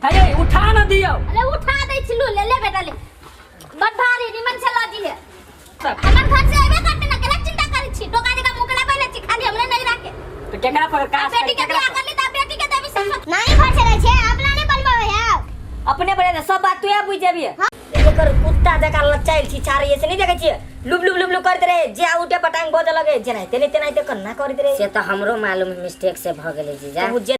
हे उठा न दियो। अरे उठा दै छिलू, ले ले बेटा ले, बड़ भारी निमन से लजी है। हमर घर से अइबे करते ना, केना चिंता करै छी? टोका जका मुकला पहिले छी खाली हमरे नहीं राखे। तो केकरा पर काज बेटी के बियाह कर ली त बेटी के देबी सब। नानी घर से रहै छै, अपना नहीं बनबावे है। अपने बड़े सब बात तू बुझ जेबी। एकर कुत्ता जका लचाइल छी छारे से नहीं देखै छियै, लुब लुब लुब लुब करैत रहे, जे उठे पटांग बजऽ लगे, जेनाहिते ने तेनाहिते कन्ना करैत रहे। से तऽ हमरो मालूम मिस्टेक से भऽ गेलै जीजा। ओ जे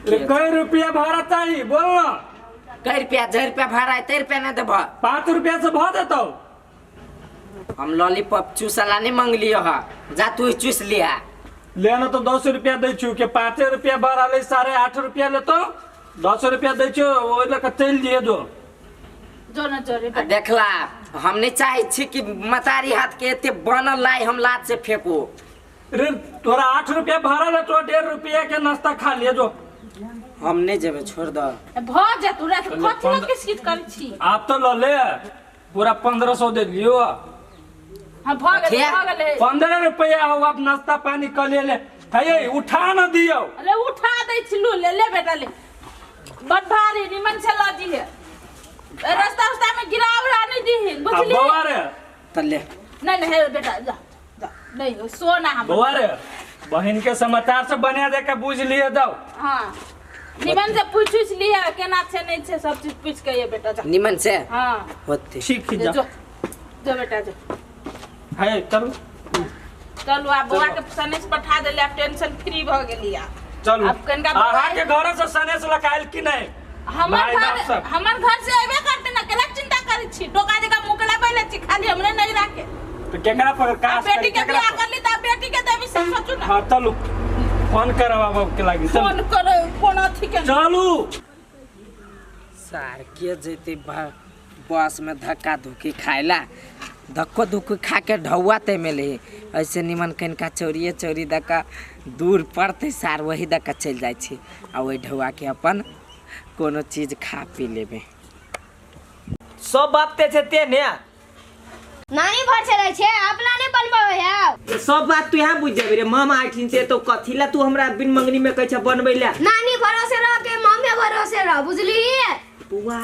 रे कै रुपया भाड़ा चाही बोल ना। कै रुपया जे रुपया भाड़ा है ते रुपया ना देबह। 5 रुपया से भ देतौ। हम लॉलीपॉप चूसला नहीं मंगलियो हा, जा तू चूस लिया। ले ना तो 10 रुपया दै छु के 5 रुपया भाड़ा ले 8.5 रुपया लेतो, 10 रुपया दै छु ओइ लके चलि दिए जो। जो न जो रे। आ देखला हम नहीं चाहे छी कि मतारी हाथ के एते बनल लाई हम लात से फेंकू। रे तोरा 8 रुपया भाड़ा ले तो 1.5 रुपया के नाश्ता खा लिए जो। हम नहीं जेबे, छोड़ दो। भ जेतु रे, कथि लग किस किस करै छी? आप तो ल ले पूरा 1500 दे दियो। हां भ गेलै, भ गेलै। 15 रुपया हो आप नाश्ता पानी कर ले ले। हे उठा न दियो। अरे उठा दै छिलू, ले ले बेटा ले, बड़ भारी निमन से लजी है। रास्ता उस्ता में गिरा उड़ा नहीं दीही, बुझली? बौआ रे त ले। नहीं नहीं हे बेटा जा जा, नहीं सोना हम। बौआ रे बहन के समाचार से बना दे के बुझ लिए दो। हां निमन से पूछ पूछ लिया केना छै नहीं छै सब चीज पूछ के ये बेटा जा। निमन से? हां होते। ठीक है जा। जो जो बेटा जो। हे चल चलू आप बौआ के सनेस पठा देले, आप टेंशन फ्री भ गेली। आप चलू। आप कनका अहाँ के घर से सनेस लकायल कि नहीं? हमर घर, हमर घर से अइबे करते ना, केना चिंता करै छी? टोका जका मुकला पहिले छी खाली हमरे नहीं राखे। तो केकरा पर काज बेटी के बियाह कर ली त बेटी के देबी सब सोचू ना। हां चलू फोन करब बाबू के लागी। फोन करो फोन अथी के। चलू। सार के जैते बस में धक्का धुक्की खाइला, धक्को धुक्की खा के ढौआ ते मिले ऐसे निमन कनिका चोरिए चोरी दका दूर पड़ते सार वही दका चलि जाइ छी आ ओहि ढौआ के अपन कोनो चीज खा पी लेबे। सब बात ते छै ते ने नानी घर से रहै छै, अपना नहीं बनबावे है। सब बात तू यहाँ बुझ जेबी रे। मामा आइठिन से तो कथी ला तू हमरा बिन मंगनी में कहै छ बनबै ला? नानी भरोसे रह के मामे भरोसे रह, बुझली? बुआ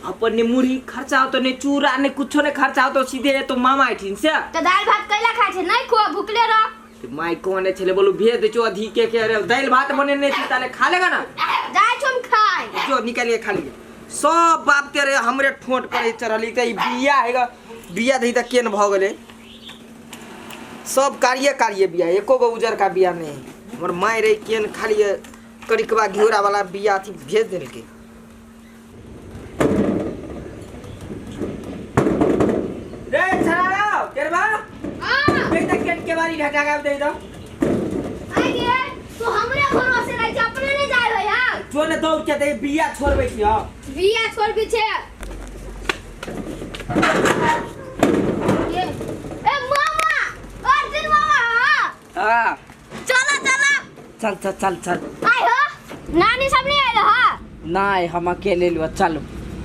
अपन ने मुरही खर्चा होतो ने चूरा ने कुछो ने खर्चा होतो, सीधे तो मामा आइठिन से। तो दाल भात कैला खाइ छै? नहीं खो, भुखले रह। तो माई कहने छले बोलू भेज दे छो अधि के रे दाल भात बनेने छी ताले खा लेगा ना? जाय छम खाय। जो निकाल के खा लिए। सब बाप तेरे हमरे ठोंट पर चढ़ली त ई बिया हैगा, बिया दही त केन भ गेलै। सब कारिये कारिये बिया, एको गो उजर का बिया नहीं। हमर माय रे केन खाली करिकवा घिउरा वाला बिया अथी भेज देलकै। रे छराओ केरबा हां देख त केन के बारी घटा के दे दो। आई गे तू हमरे भरोसे रह छै, अपने नहीं जाय हो यार। जो ने दौड़ के दे बिया छोड़बै छी। हां बिया छोड़बी छै। ए मामा, अर्जुन मामा। हां चलो चलो चल चल चल चल। आइ हो नानी सब नहीं आइल हा? नहीं हम अकेले लुआ। चलो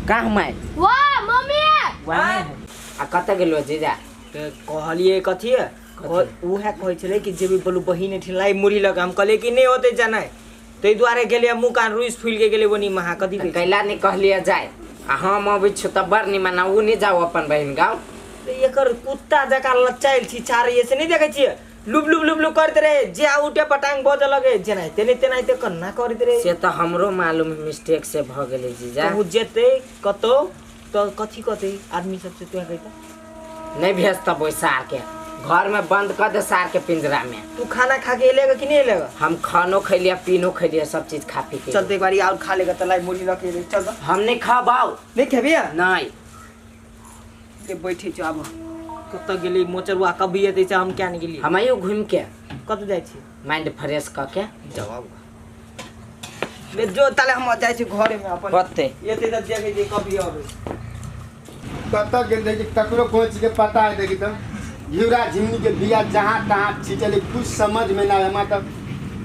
कहाँ हम आए? वाह मम्मी वाह आ कत गेलो जीजा? ते कहलिए कथी है? उहे कहै छलै कि जेबी बोलू बहिन एठिन लाई मुरही लग, हम कहलिए कि नहीं होते जानाइ, ताहि दुआरे गेलियै मुँह कान रुइस फूलि के गेलै ओनी महा। कथी कहै छै? कैला नहीं कहलिए जाए आ हम अबै छी त बड़ निमन, उ नहीं जाओ अपन बहिन गाँव। एकर कुत्ता जका लचाइल छी छारे से नहीं देखै छियै? लुब लुब लुब लुब करैत रहे, जे उठे पटांग बजऽ लगे, जेनाहिते ने तेनाहिते कन्ना करैत रहे। से तऽ हमरो मालूम मिस्टेक से भ गेलै जीजा। कहूँ जेतै कतौ तऽ कथी कहतै आदमी सबसे तू कहता? नहीं भेजतब ओहि सार के, घर में बंद कर दे सार के पिंजरा में। तू खाना खा के एलेगा कि नहीं एलेगा? हम खानो खैलिए पीनो खैलिए सब चीज खा पी के। चल तो एक बारी और खा लेगा त लाई मुरही लके एलै, चल। हम नहीं खाबाऊ। नहीं खेबी? नहीं। के बैठे छौ आब कतऽ गेली मोचरुआ कभी एतै से हम किया नहीं गेली? हम आइयो घूम के। कतऽ जाइ छी? माइंड फ्रेश क के। जाओ ले जो ताले हम जाइ छी घरे में अपन। होते एतै त देखै छी कभी अबै। कतऽ गेल रही ककरो कोई चीज के पता है देखी त घिउरा झिमनी के बिया जहाँ तहाँ छिटले, कुछ समझ में ना आवे। मतलब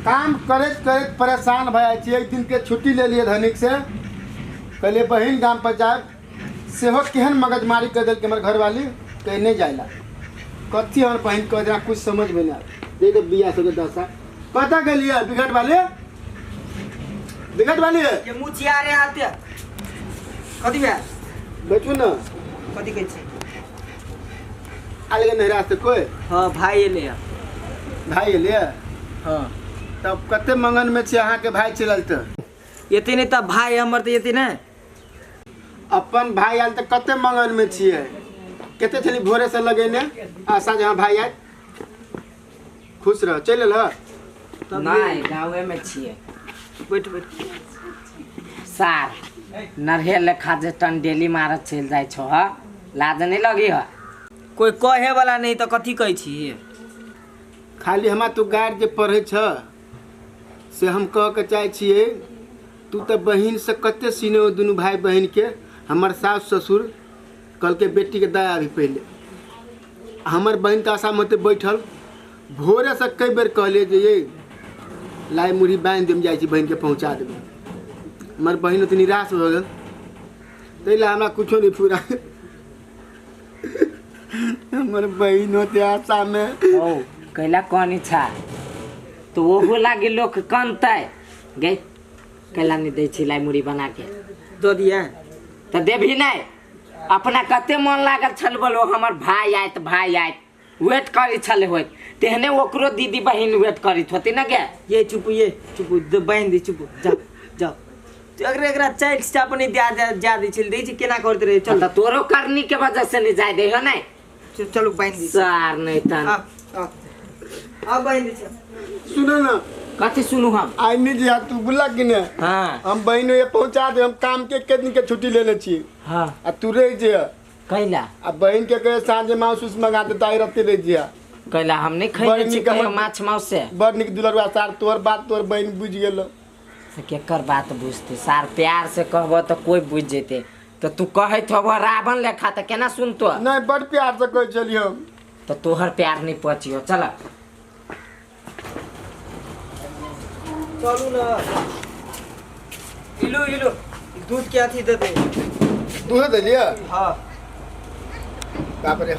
काम करैत करैत परेशान भए जाइ छी। एक दिन के छुट्टी ले लिए धनिक से, कहलिए बहिन गाम पर जाए, सेहो केहन मगजमारी कर देलकै हमर घरवाली, कहीं नहीं जाइला। कथी हमर बहिन कह देना कुछ समझ में ना आवे। देख बिया सबके दशा पता गेलिए बिगट वाले बिगट वाले ये मुचिया रे आते कथी बे बैठू ना कथी कहै छी आले नहीं रास्ते कोई। हां भाई एले भाई एले। हां तब कते मंगन में छे अहाँ के भाई चलल त एते नहीं त भाई हमर त एते ने अपन भाई आयल त कते मंगन में छिए कते छली भोरे से लगेने आशा जे हां भाई आयल खुश रह चल ल नहीं गाँवे में छिए बैठ बैठ सार नरहे लेखा जे टंडेली मारत चल जाय छो ह लाज नहीं लगी ह कोई कहे वाला नहीं त कथी कहै छी। खाली हमरा तू गार जे पढ़ै छ से हम कह के चाहे छिए तू त बहिन से कते सीने दुनू भाई बहिन के हमर सास ससुर कल के बेटी के दया अभी पहले हमर बहिन के आशा में बैठल भोरे से कई बेर कहलिए जे ये लाई मुढ़ी बान्हि देम जाइ छी बहिन के पहुँचा देबै। हमर बहिन ओते निराश भऽ गेल ताहि लए हमरा कुछो नहीं पूरा हमर बहिन होते आशा में ओ कैला कहनी छा तो ओहो लागी लोक कनतै गे कैला नहीं दै छी लाई मुढ़ी बना के दो दिया तो देबही नहीं अपना कते मन लागल छल बोलो हमर भाई आयत भाई आयत वेट करी छले होत तेहने ओकरो दीदी बहिन वेट करी होती ना गे ये चुप बहिन दी चुप जा जा अगर एकरा चाइल्ड स्टाफ नहीं दिया जा दी छल दै छी केना करत रहे चल चल त तोरो करनी के वजह से नहीं जाय दे हो नहीं चलो बहिन दी सार नहीं तन आ आ बहिन दी सुनो ना कथी सुनू हम आई नहीं जी तू बुला कि ने हां हम बहिन ये पहुंचा दे हम काम के के दिन के छुट्टी लेने छी। हां आ तू रह जे कैला आ बहिन के कहे साँझे मांस उस मंगा देता आई रते रह जिया कैला हम नहीं खैले छी कहियो माछ मांस से बड़ निक दुलरुआ सार तोर बात तोर बहिन बुझ गेल से केकर बात बुझते सार प्यार से कहबो तो कोई बुझ जेते तो तू कहैत होबो रावण लेखा त केना सुनतो नहीं बड़ प्यार से कहै छलियै हम तो तोहर प्यार नहीं पचियो। चल चलू ना इलू इलू दूध के अथी दे दे दूध दे लिया। हां बाप रे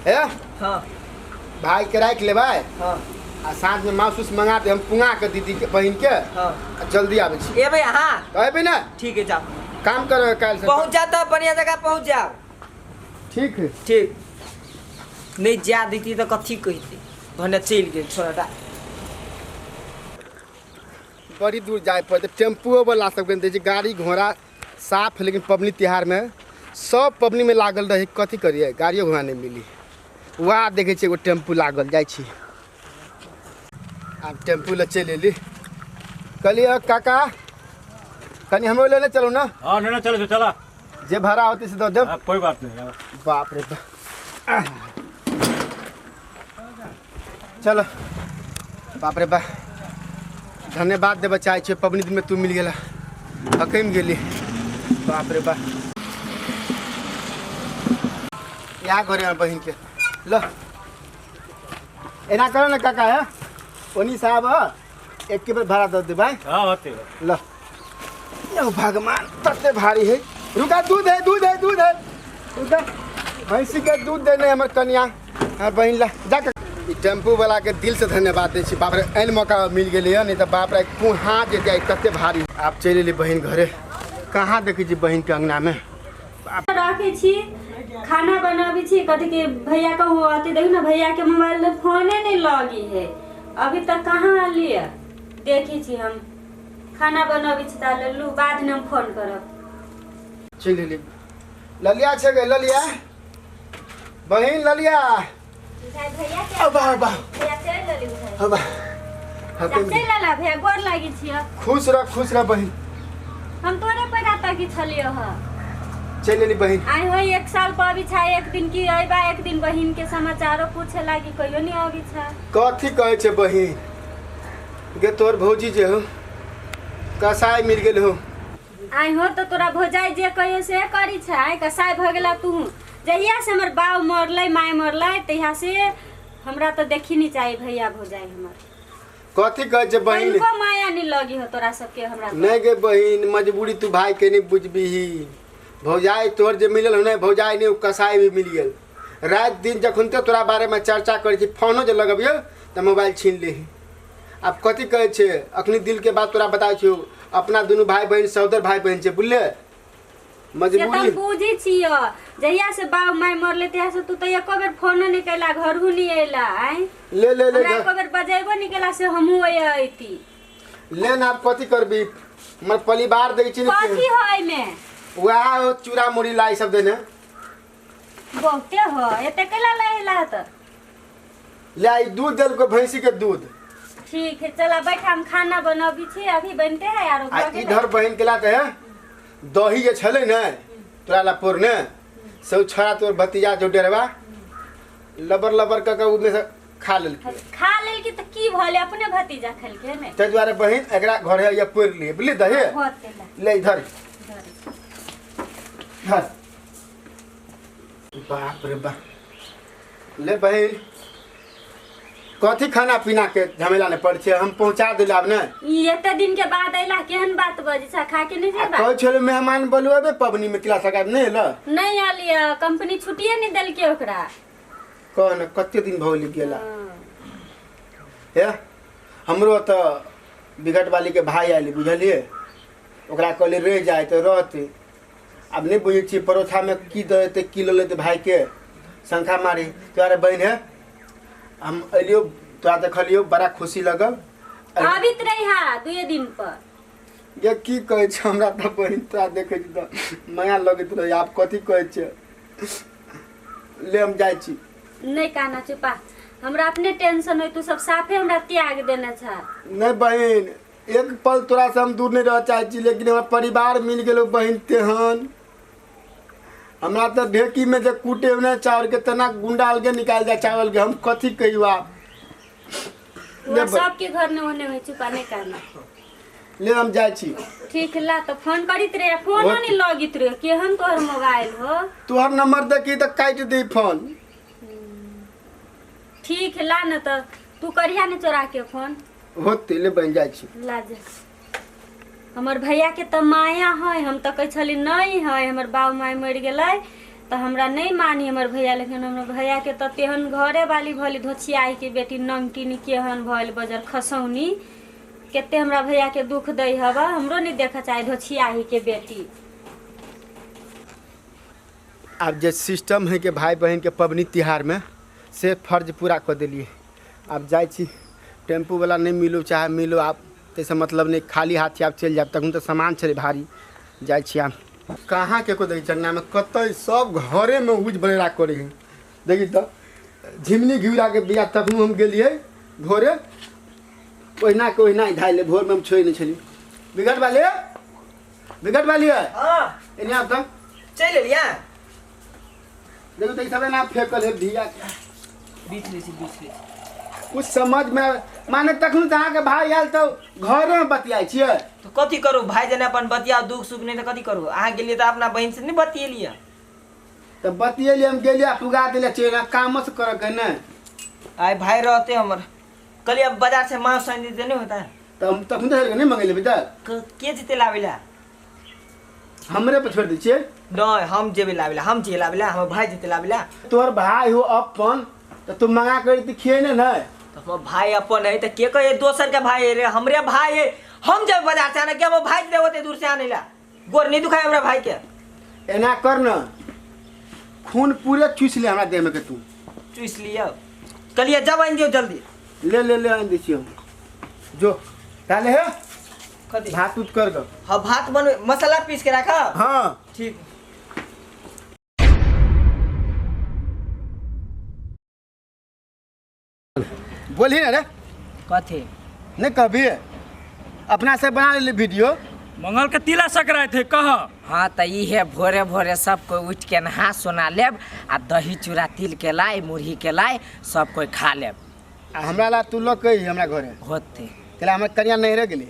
हे हां भाई के राख लेबै। हां आ साँझ में मांस उस मंगा दे हम पुंगा के दीदी के बहिन के। हां आ जल्दी आबै छी ए भैया। हां अबे ना ठीक है जाओ काम कर काल से पहुंच जा त बढ़िया जगह पहुंच जाओ। ठीक है ठीक नहीं जा देती तो कथी कहती भने चल गेल छोड़ा बड़ी दूर जाए पड़ते टेम्पुओ वाला सबके दै छै गाड़ी घोड़ा साफ लेकिन पबनी तिहार में सब पबनी में लागल रहे कथी करिए गाड़ियो घोड़ा नहीं मिली। वएह देखै छियै एगो टेम्पू लागल जाइ छी आब टेम्पू लए चलि एली। कहलियै काका कनि हमरो लेने चलू ना। हाँ लेने चलो चला जे भाड़ा होतै से दऽ देब। कोई बात नहीं। बाप रे बाप चलो बाप रे बाप धन्यवाद देबऽ चाहै छियै पबनी दिनमे तू मिल गेला हकमि गेली। बाप रे बाप इएह घरे हमर बहिनके ल एना करो ना काका है ओनी साहब एक बेर भाड़ा दऽ देबै। हाँ होते ल यौ भगवान तते भारी है रुका दूध है दूध है दूध है रुका भैंसी के दूध देने हमर कनिया हमर बहिन ला जा। टेम्पू वाला के दिल से धन्यवाद दै छी बाप रे एहन मौका मिल गेलै नहीं तऽ बाप रे कुहाँ जे जाय कते भारी। आब चलि एली बहिन घरे कहाँ देखै छी बहिन के अंगना में राखै छी खाना बनाबै छी कथी के भैया कहूँ आते देखी ना भैया के मोबाइल में फोने नहीं लगी है अभी तक कहाँ आलिए देखी छी हम खाना बनाबै छी ता लल्लू बाद में हम फोन करब। चलि एली ललिया छै गे ललिया बहिन ललिया भैया अब अब भैया चल लली अब चल लला भैया गोर लागी छियै। खुश रह बहिन हम तोरे पैदा तक छलियो ह चल एली बहिन आई हो एक साल पर अभी छा एक दिन की अइबा एक दिन बहिन के समाचारो पूछे लागी कहियो नहीं अभी छा। कथी कहै छै बहिन गे तोर भौजी जे हो कसाई मिल गेल हो। आई हो तो तोरा भौजाई जे कहियो से करी छा आई कसाई भ गेला तू जहिया से हमर बाप मरलै my मरलै तहिया से हमरा तो देखी नहीं चाहिए भैया भौजाई हमर। कथी कहै छै बहिन को माया नहीं लगी हो तोरा सबके हमरा नहीं गे बहिन मजबूरी तू भाई के नहीं बुझबीही भौजाई तोर जे मिलल हो नहीं भौजाई नहीं कसाई भी मिल गेल। रात दिन जखन ते तोरा बारे में चर्चा करै छी फोनो जे लगबियो त मोबाइल छीन लेही। आब कथी कहै छै अखनी दिल के बात तोरा बताबै छियौ अपना दुनू भाई बहिन सहोदर भाई बहिन छै बुझले मजबूरी बुझै छियो जहिया से बाप माय मरले तहिया से तू त एको बेर फोनो नहीं कैला घरहु नहीं अइला आय ले ले ले हमरा एको बेर बजेबो नहीं कैला से हमहु अइती ले ना। अब कथी करबी हमर परिवार दै छी कथी है एमे वएह हो चूड़ा मुड़ी लाई सब देने बहुते हो एते कैला लैला त ले आई दूध देल को भैंसी के दूध। ठीक है चला बैठ हम खाना बनाबी छी अभी बनते है यार। आ इधर बहिन के लाते है दही जे छलै ने तोरा ला पोरने सब छड़ा तोर भतीजा जो डेरवा लबर लबर क के उमे से खा लेलकै। खा लेलकै त की भले अपने भतीजा खेलकै ने तै दुआरे बहिन एकरा घरे ये पोर लिए बुझली दही ले इधर धर। बाप रे बाप ले बहिन कथी खाना पीना के झमेला ने पड़ छे हम पहुंचा देला अब ने ई एते दिन के बाद अइला केहन बात बजै छ खा के नहीं जेबा कहै छले मेहमान बोलबे पबनी में क्लास लगा नहीं एला नहीं आलिया कंपनी छुट्टिए नहीं देलके ओकरा कह न कते दिन भौली गेला हे हमरो त बिगट वाली के भाई आइली बुझलिए ओकरा कहली रह जाए त रहते अब नहीं बुझै छी परोठा में की देते की ल लेते भाई के शंखा मारी तोरा बहिन है हम अलियो तोरा देखलियो बड़ा खुशी लगल आबित रही हा दुए दिन पर ये की कहै छै हमरा त बहिन तोरा देखै छी त माया लगैत रहे आप कथी कहै छै ले हम जाइ छी नहीं काना चुपा हमरा अपने टेंशन होय तू सब साफे हमरा त्याग देने छ। नहीं बहिन एक पल तोरा से हम दूर नहीं रह चाहै छी लेकिन हमरा परिवार मिल गेलो बहिन तेहन हमरा त ढेकी में जे कूटे ने चावल के तना गुंडा अलगे निकाल जाए चावल के हम कथी कहियो आप सबके घर ने ओने होय चुपा नहीं काना ले हम जाइ छी। ठीक ला तो फोन करित रहे फोन नहीं लगित रहे केहन तोहर मोबाइल हो तोहर नंबर देखी त काट दे फोन। ठीक ला न त तू करिया ने चोरा के फोन होते ले बन जाइ छी ला जा। हमर भैया के त माया है हम त कहै छली नहीं है हमर बाप my मर गेलै त हमरा नहीं मानी हमर भैया लेकिन हमर भैया के त तेहन घरे वाली भली धोछियाई के बेटी नंगटिनी केहन भइल बजर खसौनी केते हमरा भैया के दुख दै हवा हमरो नहीं देखा चाहे धोछियाही के बेटी। अब जे सिस्टम है के भाई बहन के पबनी तिहार में से फर्ज पूरा कर दिलिए। अब जाइ छी टेम्पू वाला नहीं मिलो चाहे मिलो आप तैसे मतलब नहीं खाली हाथ से आप चलि जाब तखन तऽ सामान छलै भारी जाइ छी आप कहाँ के को देखी चन्ना में कतऽ सब घरे में उज बनेरा करै है देखी तऽ झिमनी घिउरा के बिया तखनो हम गेलियै भोरे ओहिना के ओहिना धाइले भोर में हम छोड़ि नहि छलियै। बिगट वाले बिगट वाली है हां एने आब तऽ चलि एलियै देखू तऽ ई सब एना फेकल है धिया बीच लै छी बीच लै छी कुछ समझ में माने तखन तऽ अहाँके भाई आयल तऽ घरे में बतियाइ छियै तो कथी करू भाई जने अपन बतियाओ दुख सुख नहीं तो कथी करू अहाँ गेलियै तऽ अपना बहिन से नहीं बतियेलियै तऽ बतियेलियै हम गेलियै पुगा देलियै चेना कामस करऽ के ने आइ भाई रहते हमर कहलियै अब बाजार से मांस आनि देते नहीं होता है तऽ हम तखन तऽ नहीं मंगेले बेटा के जेतै लाबै ला हमरे पर छोड़ि दै छियै नहीं हम जेबै लाबै ला हम जे लाबै ला हमर भाई जेतै लाबै ला तोहर भाई हो अपन तऽ तू मंगा कर खिए ने ने तो हमर भाई अपन है तो के कहे दोसर के भाई है रे हमरे भाई है हम जब बाजार से आने के हमर भाई दे होते दूर से आने ला गोर नहीं दुखाए हमरा भाई के एना कर न खून पूरे चूस ले हमरा देह में के तू चूस लियो कहलिए जब आनि दियो जल्दी ले ले ले आनि दै छियै हम जो ताले है कथी भात उत कर दो। हाँ भात बनवे मसाला पीस के रखा हाँ ठीक। बोलही ना रे कथी नहीं कभी अपना से बना ले वीडियो मंगल के तिला संक्रांति है कह। हाँ तो इहे भोरे भोरे सब कोई उठ के नहा सोना लेब आ दही चूड़ा तिल के लाए मुरही के लाए सब कोई खा लेब। आ हमरा ला तू लग कही हमरा घरे होते तेला हमर कनिया नहीं रह गेली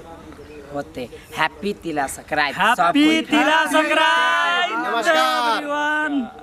होते। हैप्पी तिला संक्रांति, हैप्पी तिला संक्रांति। नमस्कार। एवरीवन।